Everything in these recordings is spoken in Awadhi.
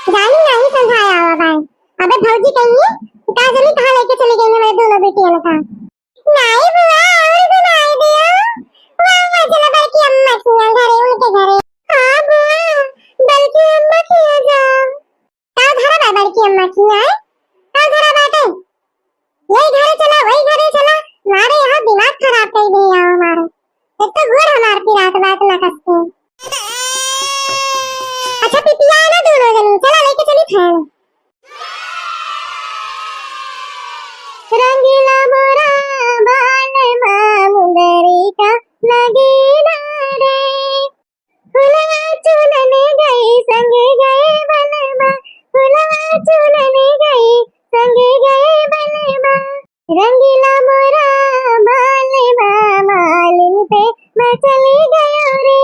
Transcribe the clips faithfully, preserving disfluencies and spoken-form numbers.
जानी नाही समझाया हुआ बाय। अबे भौजी कहिए, का जानी कहाँ लेके चली गई हमारे दोनों बेटियन का। नाही बुआ, और घुमाई दियो। वाह, वाह, चला बड़की अम्मा के यहाँ घरे, उनके घरे। हाँ बुआ, बड़की अम्मा के यहाँ जाओ। का धरा बा बड़की अम्मा के यहाँ? का धरा बाटे? यही घरे चला, वही घरे चला। मारे यहाँ दिमाग खराब कर दिया हमारे। एक तो गोड़ हमार पिरात बात ना करते। अच्छा पिपिया ना दोनों जनी, चला लेके चली खाए। रंगीला मोरा बाल बा मुंदरी का नगीना रे। फुलवा चुनने गई संग गए बनवा, फुलवा चुनने गई संग गए बनवा। रंगीला मोरा बाल बा मालिन पे मचल गयो रे।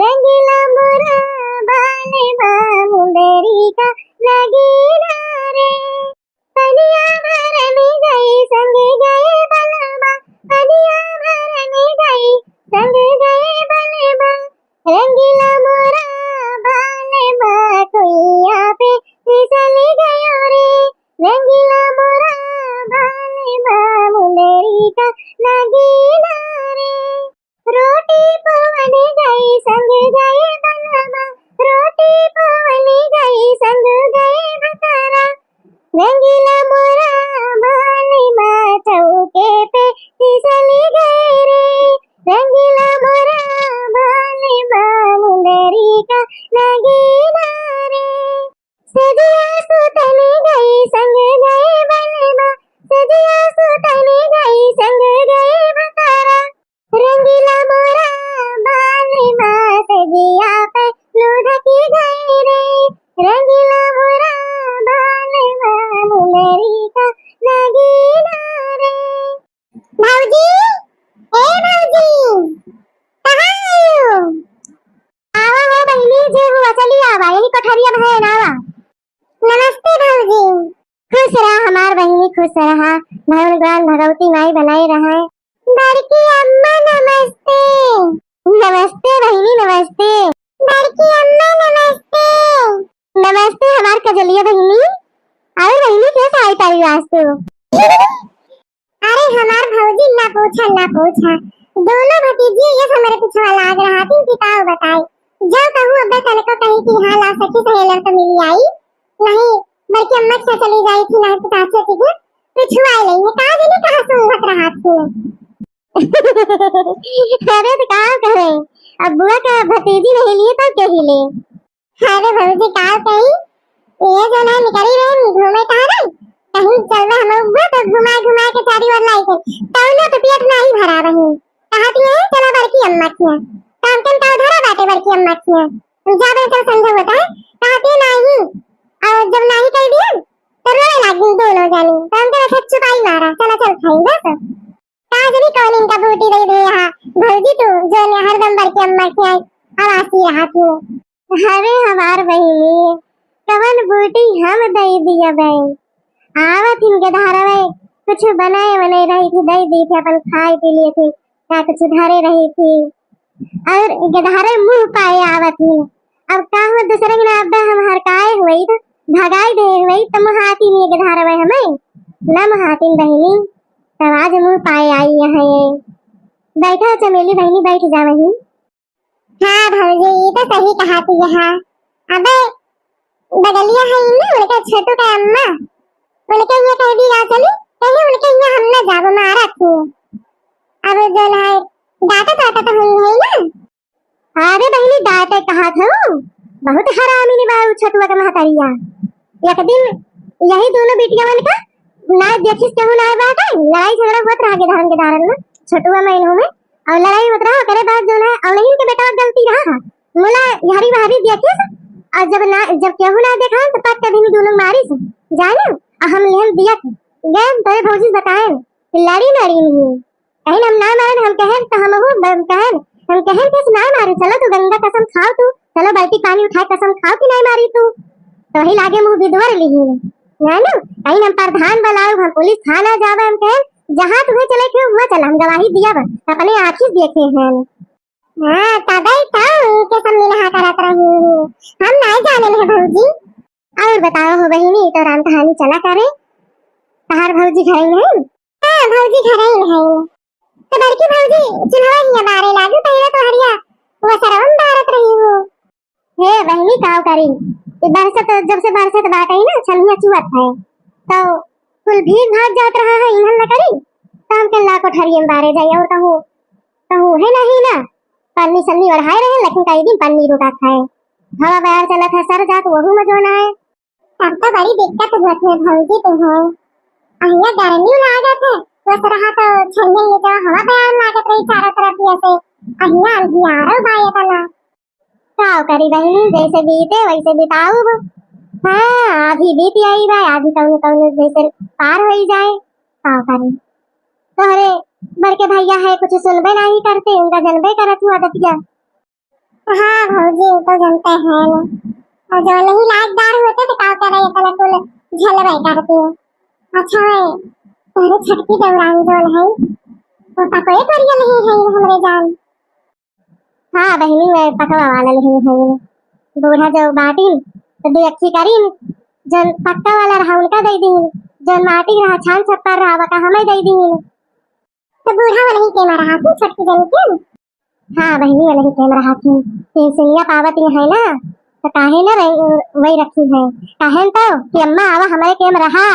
रंगीला मोरा बाल बा मुंदरी का नगीना रे। पनिया भरने गई संग गए बलमा, पनिया भरने गई संग गए बलमा। रंगीला मोरा बाल बा कुइया पे फिसल गयो रे। रंगीला मोरा बाल बा मुंदरी का नगीना रे। रोटी पवन गई संग गए बलमा, रोटी पवन गई संग गए भतारा। रंगीला मोरा बाल बा चौके पे फिसल गए रे। रंगीला मोरा बाल बा मुंदरी का नगीना रे। सजिया सुतन गई संग गए बलमा, सजिया सुतन गई संग गए भतारा। रंगीला मोरा बाल बा सजिया पे लुढ़क गए रे। रंगीला मोरा बाल बा मुंदरी का नगीना रे। भौजी, ए भौजी, कहाँ आयो? आवा हो बहिनी, जे हुआ चली आवा, यही कोठरिया में है ना आवा। नमस्ते भौजी। खुश रहा हमार बहिनी, खुश रहा। भगवान भगवती माई बनाए रहे। बड़की अम्मा नमस्ते। नमस्ते बहिनी, नमस्ते। बड़की अम्मा नमस्ते। नमस्ते हमार कजलिया बहिनी। और बहिनी कैसे आई तारी आज तू? अरे हमार भौजी ना पूछा, ना पूछा। दोनों भतीजी ये हमरे पिछवा लाग रहा थी कि का बताए। जब कहूँ अब्बे तनको कही कि हाँ ला सखी सहेलर तो मिली आई। नहीं, बड़की अम्मा के साथ चली जाई थी ना तो साथे थी। पिछुआ ले ये का जाने कहाँ सूंघत रहा थी। अरे तो का कहे, अब बुआ का भतीजी नहीं लिए तो के ही ले। अरे भौजी का कही, ये जो ना निकली रहे घूमे टहरे, कहीं चल रहे हम लोग तो घुमा घुमा के चारी ओर लाई थे, तौनो तो पेट नहीं भरा रही। कहा थी चलो बड़की अम्मा किया, काम के तो धरा बाटे बड़की अम्मा किया। हम जा बे चल संझा होता है, कहा थी नहीं, और जब नहीं कह दिया तो रोए लागी दोनों जानी, तो हम तेरे छुपाई मारा, चला चल खाई बस। का जानी कौन इनका बूटी दे दे यहाँ। भौजी तू जो ने हरदम बड़की अम्मा के आई आवासी रहा तू। अरे हमार बहिनी, कवन बूटी हम दे दिया बे। आवत इनके धारा बे, कुछ बनाए वनाए रही थी, दे दी थी, अपन खाए पी लिए थी, या कुछ धरे रही थी। और गधारे मुँह पाए आवत ही। अब का हो दूसरे के ना अब्बे हम हरकाए हुई तो भगाई दे हुई तो मुहाती नहीं गधारे हमें ना मुहाती बहिनी। तब आज मुँह पाए आई यहाँ ये। बैठा चमेली बहिनी, बैठ जा वहीं। हाँ भौजी, ये तो सही कहा तू यहाँ। अबे बगलिया है ना उनके छोटू का अम्मा, उनके ये कह दी जा चली, कहीं उनके यहाँ हम ना जाबो मारा तू। अब जो है डाटा तो आता तो हुई है ना। अरे बहिनी, डांटे कहा था, बहुत हरामी ने बा उ छोटुआ के महतरिया। एक दिन यही दोनों बिटियावन का ना देखिस केहू ना बाटे, लड़ाई झगड़ा होत रहा गधारन गधारन में, छोटुआ में इन्हों में, और लड़ाई होत रहा, ओकरे बाद जो है, और नहीं के बेटा गलती रहा है, मुला हरी बहरी देखिस, और जब ना, जब केहू ना देखा तो पट के भी दोनों मारिस, जाने, और हम लेहन दिया गए, तोरे भौजी बताए, लड़ी लड़ी नहीं। कहीं हम ना मारन, हम कहन तो हम हूँ, हम कहन, हम कहन कि ना मारे, चलो तू गंगा कसम खाओ तू, चलो बाल्टी पानी उठाए कसम खाओ कि नहीं मारी तू। तो वही लागे मुँह बिदवर लिही। जानो, कहीं हम प्रधान बुलाओ, हम पुलिस थाना जावे, हम कहन, जहाँ तुम्हें चले के हुआ चला, हम गवाही दिया बा, अपने आँखी देखे हैं। हाँ, तबे तो उनके सब मिलहा करत रही। हम नहीं जाने हैं भौजी। और बताओ हो बहिनी, तो राम कहानी चला करे। तहार भौजी घरइन है? हाँ, भौजी घरइन है। तो बड़की भौजी, चूल्हा हिया बारे लागू, पहिले तो हरिया वो सरवन बारत रही हो। हे बहिनी, काव करी, ई बरसत, जब से बरसत बाटे ना, छमिया चुअत है, तो कुल भीग भाग जात रहा है इन्हन लकड़ी, तो हम के ला कोठरिये में बारे जाई, और कहूँ, कहूँ है नहीं ना, पन्नी सन्नी ओढ़ाए रहे, लेकिन कई दिन पन्नी रुकत है, हवा बयार चलत है, सर जात वहू में जोन है। तब तो बड़ी दिक्कत होत है भौजी तुम्हें, अहिया गर्मी लागत है, बस रहा तो छमिया ये जो हवा बयार लागत रही चारों तरफ ये से, अहिया अंधियारो बा ये तना। काव करी बहिनी, जैसे बीते वैसे बिताउब। हाँ, आधी बीत आई बा, आधी कौनो कौनो जैसे पार होई जाए। काव करी, तोहरे बड़के भैया है, कुछ सुनबे नहीं करते, उनका जनबे करत हुआ दतिया। हाँ भौजी, वो तो जनते हैं ना। और जो नहीं लायकदार होते तो काव करे, इतना कुल झेलबे करते। अच्छा है, तोहरे छोटकी देवरानी जोन है, वो पकोए करिया नहीं है हमरे जान। हाँ बहिनी, मैं पकवा वाला नहीं है। बूढ़ा जो बाटिन, तो दुई अक्खी करीन, जौन पक्का वाला रहा, उनका दे दीन, जौन माटी रहा, छान छप्पर रहा, वका हमें दे दीन। तो बूढ़ा वाला ही टेम रहा थी, छोटकी जनी के? हाँ बहिनी, वाला ही टेम रहा थी। पेंशनिया पावत ही है ना, तो काहे ना वही, वही रखी है। काहे न तो कि अम्मा आवा हमारे टेम रहा,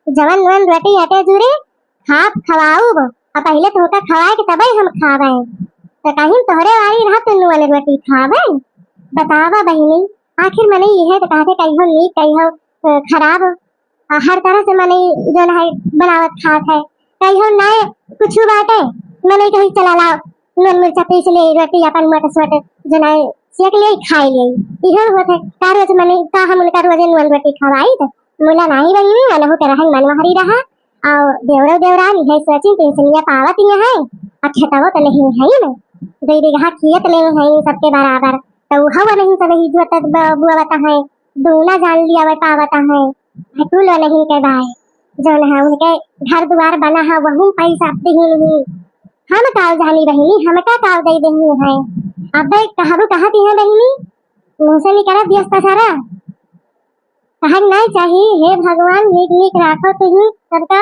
जवन वन रोटी अटे जुरे, खाब खवाउब, आ पहिले तोहका खवाए के तबे हम खावे। तो कहीं तोहरे वाली रहा तो नून रोटी खावे। बतावा बहिनी, आखिर मने इहे तो कहते कहियो नीक, कहियो, अ, खराब, आ हर तरह से मने जोन है बनावत खात है। कहियो नाय कुछ बाटे, मने कहीं चला लाओ, नून मिर्चा पीस ले, रोटी अपन मोट सोट जोन है सेक ले, खाए ले। इहो होत है, का रोज मने का हम उनका रोजे नून रोटी खवाई? तो मुला नाही बहिनी, अनहु के रहन मनवहरी रहा। और देवरो देवरानी है सोचिन पेंशनिया पावत ही है, आ खेतवो तो नहीं है न, दो बीघा खेत ले है सबके बराबर, तो हवा नहीं सब ही जोतत ब-, बुआवत है, दूना जान लिया वह पावत है, है कुल नहीं के बाय, जौन है उनके घर दुआर बना है, वहू पैसा दिही नहीं। हम काव जानी बहिनी, हमका काव दे देही है। अब कहबू कहती है बहिनी, मुँह से निकलत दियस पसारा। कहन नहीं चाही, हे भगवान, नीक नीक राखो तुही सबका।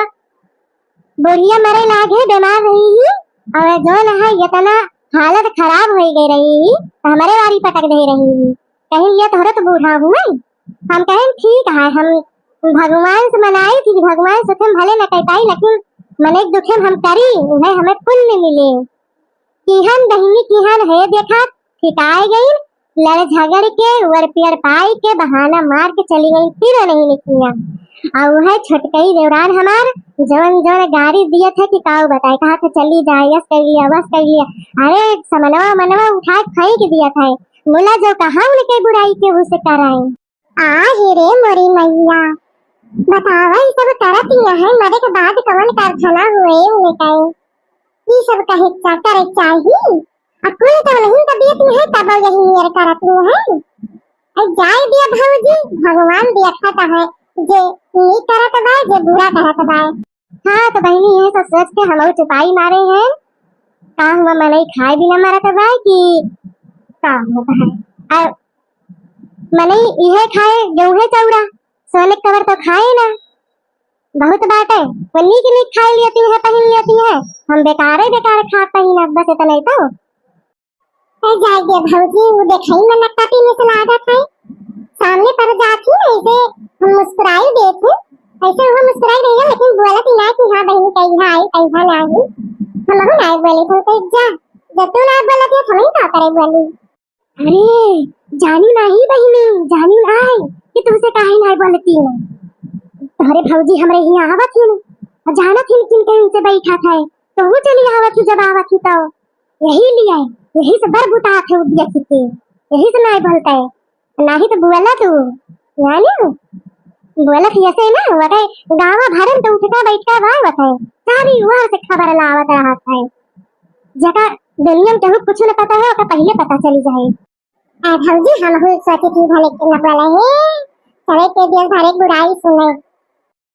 बुढ़िया मरे लागे, बीमार रही ही, और जौन है इतना हालत खराब होई गई रही ही, तो हमारे वारी पटक दे रही ही। कहीं ये तोहरे तो बूढ़ा हुए। हम कहें ठीक है, हम भगवान से मनाई थी कि भगवान सुखे में भले न कह पाई, लेकिन मने दुखे में हम करी, उन्हें हमें पुण्य मिले। किहन बहिनी किहन है देखा, ठिकाए गई, लड़ झगड़ के, उड़ पियड़ पाई के, बहाना मार के चली गई, फिर नहीं निकलिया। और वह छोटकई देवरान हमार जवन जवन गारी दियत है कि काऊ बताए, कहा के चली जाए, यस कर लिया, वस कर लिया। अरे समनवा मनवा उठा के फेंक दियत है, मुला जो कहा उनके बुराई के उसे कराए। आ हे रे मोरी मैया, बतावा ई सब करत यहाँ मरे के बाद कवन कारखाना हुए उनके? ई सब कहे चा-, करे चाही? आ कुल तो नहीं तबीयत में है, तब यही नियर करत में है। अरे जाए दिया भौजी, भगवान देखत है, जे नीक करत बा, जे बुरा करत बा। हाँ, तो बहिनी, ये सब सोच के हम चुपाई मारे हैं। का हुआ, मनई खाए बिना मरत बा कि का होता है? आ, मनई इहे खाए, गेहूं चौरा, सोने के कवर तो खाए ना। बहुत बाटे, वो नीक नीक खाई लेती है, पहिन लेती है, हम बेकारे बेकार खात पहिनत, बस इतना ही तो। ए, जाए दे भौजी, वो देखई में नक्काटी में से लागत है, सामने पर जाती है, ऐसे हम मुस्कुराई देते, ऐसे वो मुस्कुराई रही है, लेकिन बोलत ही ना कि हाँ बहन, कहीं आई, कहीं ना आई, हम ना बोले थे, तो जा, जब तू ना बोलत है, हम ही का करे बोली। अरे, जानू नाही बहिनी, जानू नाही कि तुमसे काहे नाही बोलती है। तोहरे भौजी हमरे हियाँ आवत हिन, और जानत हिन किन के उनसे बैठा था, तो वो चली आवत ही, जब आवत ही तो यही लिए, यही से बर बुतात है उदिया खिते, यही से नाही बोलता है, नाही तो बुआला तू, जानी? बोलत ही ऐसे ना, वो कहे, गाँव भरन तो उठका बैठका बाय होत है, सारी ओर से खबर लावत रहत है। जका दुनिया में केहू कुछ न पता है, ओका पहिले पता चली जाए। ए भौजी, हम हूँ सोचे थी भले के न बोले है, चले के दिल भरे बुराई सुने।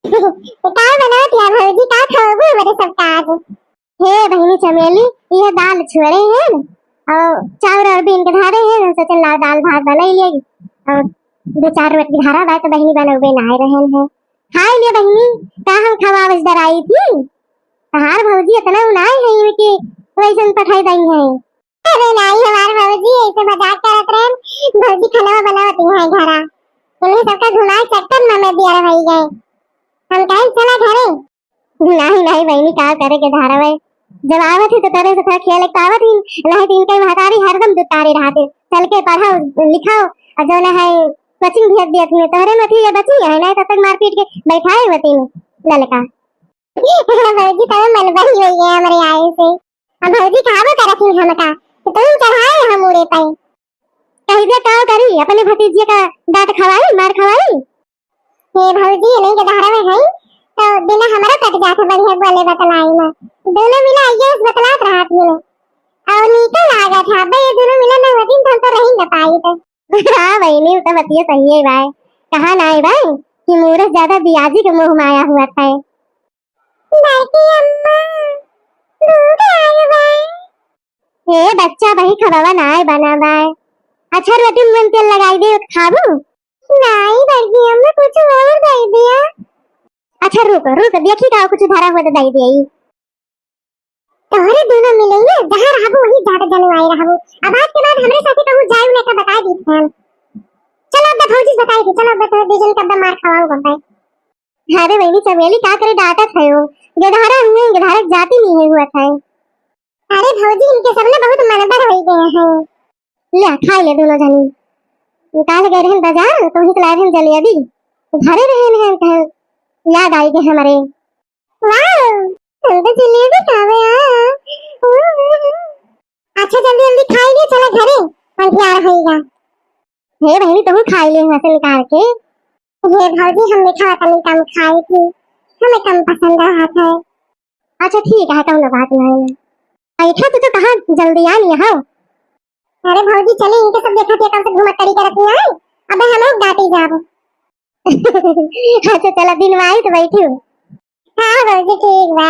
तो का बनावत या भौजी, का खाओगे मेरे सब काज? हे बहिनी चमेली, ये दाल छोड़े हैं और चाउर और बीन के धारे हैं, हम सोचन ला दाल भात बनाई लेगी और दो चार रोटी धारा बा तो बहिनी बनउबे नाहीं रहेन है। खाइ ले बहिनी, का हम खवावस डराई थी? तहार भौजी इतना उनाई है कि वैसन पठाई दई है। अरे नाहीं, हमार भौजी ऐसे मजाक करत रहेन। भौजी खाना बनावत ही है घरा। इन्हें सबका घुमाए चक्कर में मैं बियर भई गए। हम कहेन चला घरे। नाहीं, नाहीं बहिनी, का करे के धारा बा। जब आवत ही तो तोरे से थोड़ा खेल एक तो आवत ही, नाहीं तो इनके महतारी हरदम दुतारे रहते। चल के पढ़ाओ, लिखाओ, और जौन है कोचिंग भेज दिया थी, तोहरे में थी ये बची है, नाहीं तब तक मारपीट के बैठाए होती ललका। भौजी तब मन बनी हुई है हमरे आए से। अब भौजी कहाबो करत ही हमका, तो तुम चढ़ाए हम उड़े पाए। कहिबे का करी, अपने भतीजिया का डांट खवाई, मार खवाई। हे भौजी, नहीं के धारा में है, तो बिना हमरा कट जात है, बढ़िया बोले बतलाई ना। दोनों मिला आइए, बतलात रहत मिले। और नीके लागत है, अबे ये दोनों मिला ना होती, तो हम तो रही न पाई तो। हाँ बहिनी, वो तो बतिया सही है बाय। कहा नाहीं बाय कि मूरत ज्यादा बियाजी के मोह माया हुआ था। बड़की अम्मा, दूध आए बाय। ए बच्चा, बही खबवा नाय बना बाय। अच्छा, रोटी में तेल लगाई दे, खाबू? नाहीं बड़की अम्मा, कुछ और दे दिया। अच्छा, रुक, रुक, देखी का कुछ धरा हुआ तो दे दे। तोहरे दोनों मिलेंगे, जहाँ रहबू वहीं ज्यादा जनवाए रहबू। अब आज के बाद हमरे साथे कहूँ जाए उन्हें का बता दी हम। चलो अब भौजी बताई थी, चलो अब तो दीजन कब मार खवाऊ गब्बे। अरे बहिनी चमेली का करे डांटत है वो, गधारा हुए, गधारा जाती नहीं है हुआ था। अरे भौजी, इनके सब ना बहुत मनबर हो गए हैं। ले, खाई ले दोनों जनी। निकाल गए रहन बाजार, तो वहीं से लाए रहन जलेबी। घरे रहे हैं, कहे, याद आई गए हमारे। वाह, हम तो जलेबी खावे आ। अच्छा, जल्दी जल्दी खाई ले, चला घरे, अंधियार होइगा। हे बहिनी, तुम खाई ले वहाँ से निकाल के। हे भौजी, हम मीठा तनी कम खाई थी, हमें कम पसंद रहत है। अच्छा ठीक है, कौनो बात नहीं। ऐठा तू तो कहाँ जल्दी आ लिया हो। अरे भौजी, चली इनके सब देखा थे, कब से घूमत करी करत नहीं आई। अबे हम लोग डांटी जाब। अच्छा चला, दिन में आई तो बैठी हूँ। हाँ भौजी, ठीक बा।